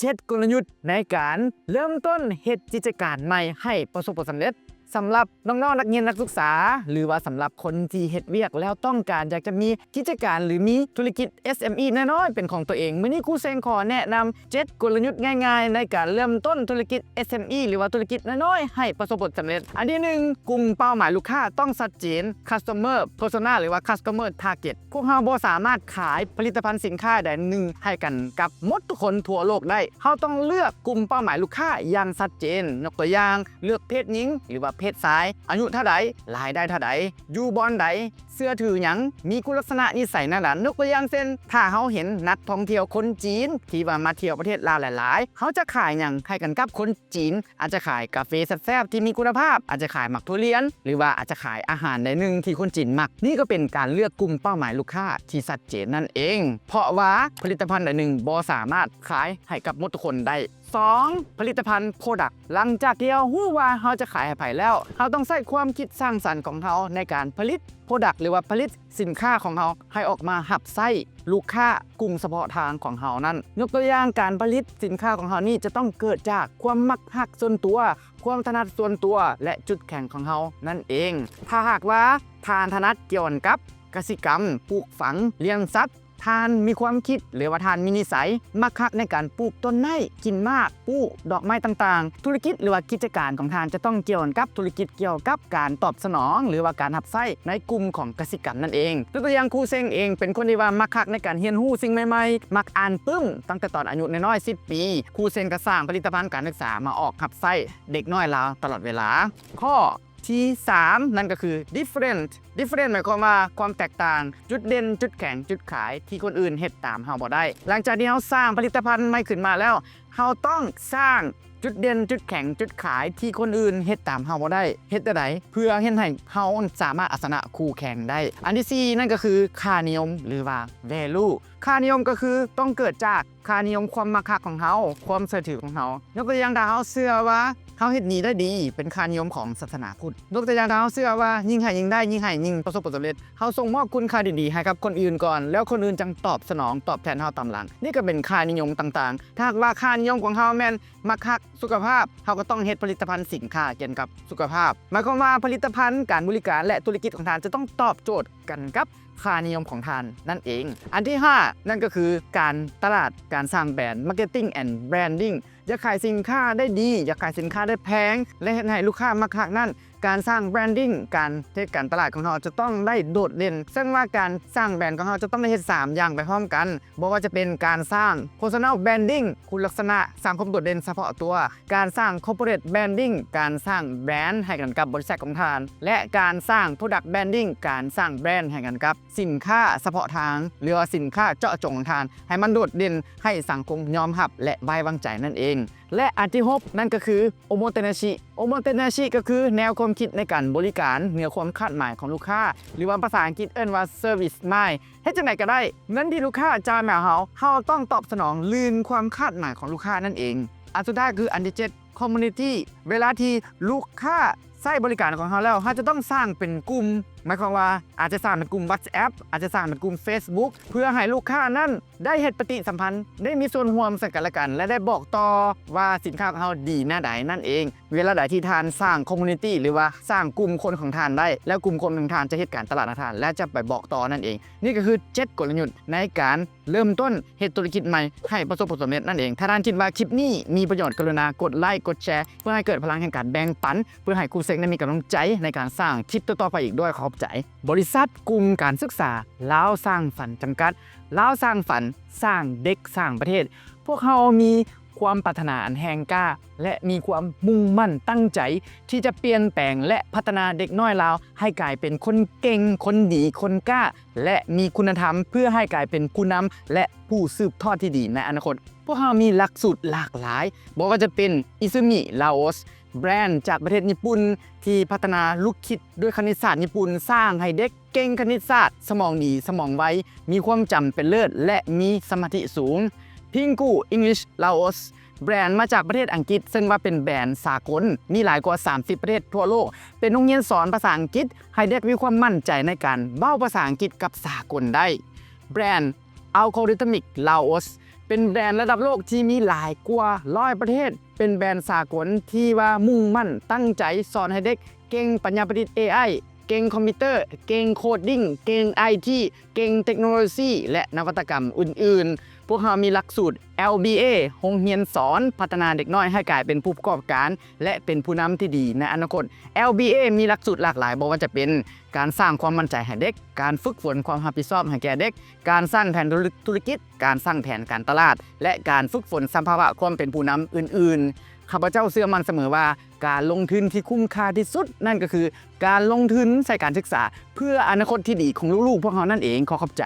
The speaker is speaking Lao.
ເຈັດ ກົນລະຍຸດໃນການເລີ່ມຕົ້ນເຮັດກິດຈະການໃໝ່ໃຫ້ປະສົບຜົນສຳເລັດ. ສຳລັບນ້ອງໆ ນັກຮຽນນັກສຶກສາ ຫຼືວ່າສຳລັບຄົນທີ່ເຮັດວຽກແລ້ວຕ້ອງການຢາກຈະມີກິດຈະການ ຫຼື ມີທຸລະກິດ ເອສເອັມອີ ນ້ອຍໆ ເປັນຂອງຕົວເອງ, ມື້ນີ້ຄູເຊັງຂໍແນະນຳ ເຈັດ ກົນລະຍຸດງ່າຍໆ ໃນການເລີ່ມຕົ້ນທຸລະກິດ ເອສເອັມອີ ຫຼືວ່າທຸລະກິດນ້ອຍໆ ໃຫ້ປະສົບຜົນສຳເລັດ. ອັນທີໜຶ່ງ ກຸ່ມເປົ້າໝາຍລູກຄ້າຕ້ອງຊັດເຈນ Customer Persona ຫຼືວ່າ Customer Target. ພວກເຮົາບໍ່ສາມາດຂາຍຜະລິດຕະພັນສິນຄ້າໃດໜຶ່ງໃຫ້ກັນກັບໝົດທຸກຄົນທົ່ວໂລກໄດ້. ເຮົາຕ້ອງເລືອກກຸ່ມເປົ້າໝາຍລູກຄ້າຢ່າງຊັດເຈນ. ຍົກຕົວຢ່າງ, ເລືອກເພດຍິງ ຫຼືວ່າເພດຊາຍ, ອາຍຸເທົ່າໃດ, ລາຍໄດ້ເທົ່າໃດ, ຢູ່ບ່ອນໃດ, ເຊື່ອຖືຫຍັງ, ມີຄຸນລັກສະນະນິໄສແນວໃດ. ຍົກຕົວຢ່າງເຊັ່ນ, ຖ້າເຮົາເຫັນນັກທ່ອງທ່ຽວຄົນຈີນທີ່ວ່າມາທ່ຽວປະເທດລາວຫຼາຍໆ, ເຮົາຈະຂາຍຫຍັງໃຫ້ກັນກັບຄົນຈີນ? ອາດຈະຂາຍກາເຟແຊບໆທີ່ມີຄຸນນະພາບ, ອາດຈະຂາຍໝາກທຸລຽນ ຫຼືວ່າອາດຈະຂາຍອາຫານໃດໜຶ່ງທີ່ຄົນຈີນມັກ. ນີ້ກໍເປັນການເລືອກກຸ່ມເປົ້າໝາຍລູກຄ້າທີ່ຊັດເຈນນັ້ນເອງ, ເພາະວ່າຜະລິດຕະພັນໃດໜຶ່ງບໍ່ສາມາດຂາຍໃຫ້ກັບໝົດທຸກຄົນໄດ້. ສອງ ຜະລິດຕະພັນ Product. ຫຼັງຈາກທີ່ເຮົາຮູ້ວ່າເຮົາຈະຂາຍໃຫ້ໃຜແລ້ວ, ເຮົາຕ້ອງໃຊ້ຄວາມຄິດສ້າງສັນຂອງເຮົາໃນການຜະລິດ Product ຫຼືວ່າຜະລິດສິນຄ້າຂອງເຮົາໃຫ້ອອກມາຮັບໃຊ້ລູກຄ້າກຸ່ມສະເພາະທາງຂອງເຮົານັ້ນ. ຍົກຕົວຢ່າງ, ການຜະລິດສິນຄ້າຂອງເຮົານີ້ຈະຕ້ອງເກີດຈາກຄວາມມັກຮັກສ່ວນຕົວ, ຄວາມຖະໜັດສ່ວນຕົວ ແລະ ຈຸດແຂງຂອງເຮົານັ້ນເອງ. ຖ້າຫາກວ່າທ່ານຖະໜັດກ່ຽວກັບກະສິກຳ, ປູກຝັງ, ລ້ຽງສັດ, ທ່ານມີຄວາມຄິດ ຫຼືວ່າທ່ານມີນິໄສມັກຮັກໃນການປູກຕົ້ນໄມ້, ກິນໝາກ, ປູກດອກໄມ້ຕ່າງໆ, ທຸລະກິດ ຫຼືວ່າກິດຈະການຂອງທ່ານຈະຕ້ອງກ່ຽວກັບທຸລະກິດກ່ຽວກັບການຕອບສະໜອງ ຫຼືວ່າການຮັບໃຊ້ໃນກຸ່ມຂອງກະສິກຳນັ້ນເອງ. ຍົກຕົວຢ່າງ, ຄູເຊັງເອງເປັນຄົນທີ່ວ່າມັກຮັກໃນການຮຽນຮູ້ສິ່ງໃໝ່ໆ, ມັກອ່ານປຶ້ມຕັ້ງແຕ່ຕອນອາຍຸນ້ອຍໆ ສິບປີ. ຄູເຊັງກໍສ້າງຜະລິດຕະພັນການສຶກສາມາອອກຮັບໃຊ້ເດັກນ້ອຍລາວຕະຫຼອດເວລາ. ຂໍ້ ທີສາມ ນັ້ນກໍຄື Different. Different ໝາຍຄວາມວ່າຄວາມແຕກຕ່າງ, ຈຸດເດັ່ນ, ຈຸດແຂງ, ຈຸດຂາຍທີ່ຄົນອື່ນເຮັດຕາມເຮົາບໍ່ໄດ້. ຫຼັງຈາກທີ່ເຮົາສ້າງຜະລິດຕະພັນໃໝ່ຂຶ້ນມາແລ້ວ, ເຮົາຕ້ອງສ້າງຈຸດເດັ່ນ, ຈຸດແຂງ, ຈຸດຂາຍທີ່ຄົນອື່ນເຮັດຕາມເຮົາບໍ່ໄດ້. ເຮັດແນວໃດເພື່ອເຮັດໃຫ້ເຮົາສາມາດເອົາຊະນະຄູ່ແຂ່ງໄດ້? ອັນທີສີ່ ນັ້ນກໍຄືຄ່ານິຍົມ ຫຼືວ່າ Value. ຄ່ານິຍົມກໍຄືຕ້ອງເກີດຈາກຄ່ານິຍົມຄວາມມັກຮັກຂອງເຮົາ, ຄວາມເຊື່ອຖືຂອງເຮົາ. ຍົກຕົວຢ່າງ, ຖ້າເຮົາເຊື່ອວ່າເຮົາເຮັດນີ້ໄດ້ດີ, ເປັນຄ່ານິຍົມຂອງສາສະໜາພຸດ. ຍົກຕົວຢ່າງ, ຖ້າເຮົາເຊື່ອວ່າຍິ່ງໃຫ້ຍິ່ງໄດ້, ຍິ່ງໃຫ້ຍິ່ງປະສົບຜົນສຳເລັດ, ເຮົາສົ່ງມອບຄຸນຄ່າດີໆໃຫ້ກັບຄົນອື່ນກ່ອນ, ແລ້ວຄົນອື່ນຈັ່ງຕອບສະໜອງຕອບແທນເຮົາຕາມຫຼັງ. ນີ້ກໍເປັນຄ່ານິຍົມຕ່າງໆ. ຖ້າຫາກວ່າຄ່ານິຍົມຂອງເຮົາແມ່ນມັກຮັກສຸຂະພາບ, ເຮົາກໍຕ້ອງເຮັດຜະລິດຕະພັນສິນຄ້າກ່ຽວກັບສຸຂະພາບ. ໝາຍຄວາມວ່າຜະລິດຕະພັນ, ການບໍລິການ ແລະ ທຸລະກິດຂອງທ່ານຈະຕ້ອງຕອບໂຈດກັນກັບ ຄ່ານິຍົມຂອງທ່ານນັ້ນເອງ. ອັນທີຫ້າ ນັ້ນກໍຄືການຕະຫຼາດ, ການສ້າງແບຣນ, Marketing and Branding. ຢາກຂາຍສິນຄ້າໄດ້ດີ, ຢາກຂາຍສິນຄ້າໄດ້ແພງ ແລະ ເຮັດໃຫ້ລູກຄ້າມັກຮັກນັ້ນ, ການສ້າງ Branding, ການເຮັດການຕະຫຼາດຂອງເຮົາຈະຕ້ອງໄດ້ໂດດເດັ່ນ. ເຊິ່ງວ່າການສ້າງແບຣນຂອງເຮົາຈະຕ້ອງໄດ້ເຮັດສາມຢ່າງໄປພ້ອມກັນ, ບໍ່ວ່າຈະເປັນການສ້າງ Personal Branding, ຄຸນລັກສະນະ, ສ້າງຄວາມໂດດເດັ່ນສະເພາະຕົວ, ການສ້າງ Corporate Branding, ການສ້າງແບຣນໃຫ້ກັນກັບບໍລິສັດຂອງທ່ານ ແລະ ການສ້າງ Product Branding, ການສ້າງແບຣນໃຫ້ກັນກັບ ສິນຄ້າສະເພາະທາງ ຫຼືວ່າສິນຄ້າເຈາະຈົງຂອງທ່ານ ໃຫ້ມັນໂດດເດັ່ນ, ໃຫ້ສັງຄົມຍອມຮັບ ແລະ ໄວ້ວາງໃຈນັ້ນເອງ. ແລະ ອັນທີຫົກ ນັ້ນກໍຄື Omotenashi. Omotenashi ກໍຄືແນວຄວາມຄິດໃນການບໍລິການເໜືອຄວາມຄາດໝາຍຂອງລູກຄ້າ ຫຼືວ່າພາສາອັງກິດເອີ້ນວ່າ Service Mind. ເຮັດຈັ່ງໃດກໍໄດ້, ເງິນທີ່ລູກຄ້າຈ່າຍມາເຮົາ, ເຮົາຕ້ອງຕອບສະໜອງລື່ນຄວາມຄາດໝາຍຂອງລູກຄ້ານັ້ນເອງ. ອັນສຸດທ້າຍຄືອັນທີເຈັດ Community. ເວລາທີ່ລູກຄ້າໃຊ້ບໍລິການຂອງເຮົາແລ້ວ, ເຮົາຈະຕ້ອງສ້າງເປັນກຸ່ມ, ໝາຍຄວາມວ່າອາດຈະສ້າງເປັນກຸ່ມ WhatsApp, ອາດຈະສ້າງເປັນກຸ່ມ Facebook ເພື່ອໃຫ້ລູກຄ້ານັ້ນໄດ້ເຮັດປະຕິສຳພັນ, ໄດ້ມີສ່ວນຮ່ວມເຊິ່ງກັນແລະກັນ ແລະ ໄດ້ບອກຕໍ່ວ່າສິນຄ້າຂອງເຮົາດີແນວໃດນັ້ນເອງ. ເວລາໃດທີ່ທ່ານສ້າງ Community ຫຼືວ່າສ້າງກຸ່ມຄົນຂອງທ່ານໄດ້, ແລ້ວກຸ່ມຄົນຂອງທ່ານຈະເຮັດການຕະຫຼາດໃຫ້ທ່ານ ແລະ ຈະໄປບອກຕໍ່ນັ້ນເອງ. ນີ້ກໍຄືເຈັດກົນລະຍຸດໃນການ ເລີ່ມຕົ້ນເຮັດທຸລະກິດໃໝ່ໃຫ້ປະສົບຜົນສຳເລັດນັ້ນເອງ. ຖ້າທ່ານຄິດວ່າຄລິບນີ້ມີປະໂຫຍດ, ກະລຸນາກົດໄລ, ກົດແຊ ເພື່ອໃຫ້ເກີດພະລັງແຫ່ງການແບ່ງປັນ, ເພື່ອໃຫ້ຄູເຊັງໄດ້ມີກຳລັງໃຈໃນການສ້າງຄລິບຕໍ່ໆໄປອີກ. ດ້ວຍຄວາມຂອບໃຈ. ບໍລິສັດກຸ່ມການສຶກສາລາວສ້າງຝັນຈຳກັດ. ລາວສ້າງຝັນ, ສ້າງເດັກ, ສ້າງປະເທດ. ພວກເຮົາມີຄວາມປາດຖະໜາອັນແຮງກ້າ ແລະ ມີຄວາມມຸ່ງໝັ້ນຕັ້ງໃຈທີ່ຈະປ່ຽນແປງ ແລະ ພັດທະນາເດັກນ້ອຍລາວໃຫ້ກາຍເປັນຄົນເກັ່ງ, ຄົນດີ, ຄົນກ້າ ແລະ ມີຄຸນນະທຳ ເພື່ອໃຫ້ກາຍເປັນຜູ້ນຳ ແລະ ຜູ້ສືບທອດທີ່ດີໃນອະນາຄົດ. ພວກເຮົາມີຫຼັກສູດຫຼາກຫຼາຍ, ບໍ່ວ່າຈະເປັນ Izumi Laos, ແບຣນຈາກປະເທດຍີ່ປຸ່ນທີ່ພັດທະນາລູກຄິດດ້ວຍຄະນິດສາດຍີ່ປຸ່ນ, ສ້າງໃຫ້ເດັກເກັ່ງຄະນິດສາດ, ສະໝອງດີ, ສະໝອງໄວ, ມີຄວາມຈຳເປັນເລີດ ແລະ ມີສະມາທິສູງ. Pinggu English Laos, ແບຣນມາຈາກປະເທດອັງກິດ, ເຊິ່ງວ່າເປັນແບຣນສາກົນ, ມີຫຼາຍກວ່າສາມສິບປະເທດທົ່ວໂລກ, ເປັນໂຮງຮຽນສອນພາສາອັງກິດ ໃຫ້ເດັກມີຄວາມໝັ້ນໃຈໃນການເວົ້າພາສາອັງກິດກັບສາກົນໄດ້. ແບຣນ Algorithmic Laos, ເປັນແບຣນລະດັບໂລກທີ່ມີຫຼາຍກວ່າຮ້ອຍປະເທດ, ເປັນແບຣນສາກົນທີ່ວ່າມຸ່ງໝັ້ນຕັ້ງໃຈສອນໃຫ້ເດັກເກັ່ງປັນຍາປະດິດ ເອໄອ, ເກັ່ງຄອມພິວເຕີ, ເກັ່ງໂຄດດິ້ງ, ເກັ່ງໄອທີ, ເກັ່ງເຕັກໂນໂລຊີ ແລະ ນະວັດຕະກຳອື່ນໆ. ພວກເຮົາມີຫຼັກສູດ ແອລບີເອ ໂຮງຮຽນສອນພັດທະນາເດັກນ້ອຍໃຫ້ກາຍເປັນຜູ້ປະກອບການ ແລະ ເປັນຜູ້ນຳທີ່ດີໃນອະນາຄົດ. ແອລບີເອ ມີຫຼັກສູດຫຼາກຫຼາຍ, ບໍ່ວ່າຈະເປັນການສ້າງຄວາມໝັ້ນໃຈໃຫ້ເດັກ, ການຝຶກຝົນຄວາມຮັບຜິດຊອບໃຫ້ແກ່ເດັກ, ການສ້າງແຜນທຸລະກິດ, ການສ້າງແຜນການຕະຫຼາດ ແລະ ການຝຶກຝົນສະພາວະຄວາມເປັນຜູ້ນຳອື່ນໆ. ຂ້າພະເຈົ້າເຊື່ອໝັ້ນສະເໝີວ່າ ການລົງທຶນທີ່ຄຸ້ມຄ່າທີ່ສຸດ ນັ້ນກໍຄືການລົງທຶນໃສ່ການສຶກສາ ເພື່ອອະນາຄົດທີ່ດີຂອງລູກໆພວກເຮົານັ້ນເອງ. ຂໍຂອບໃຈ.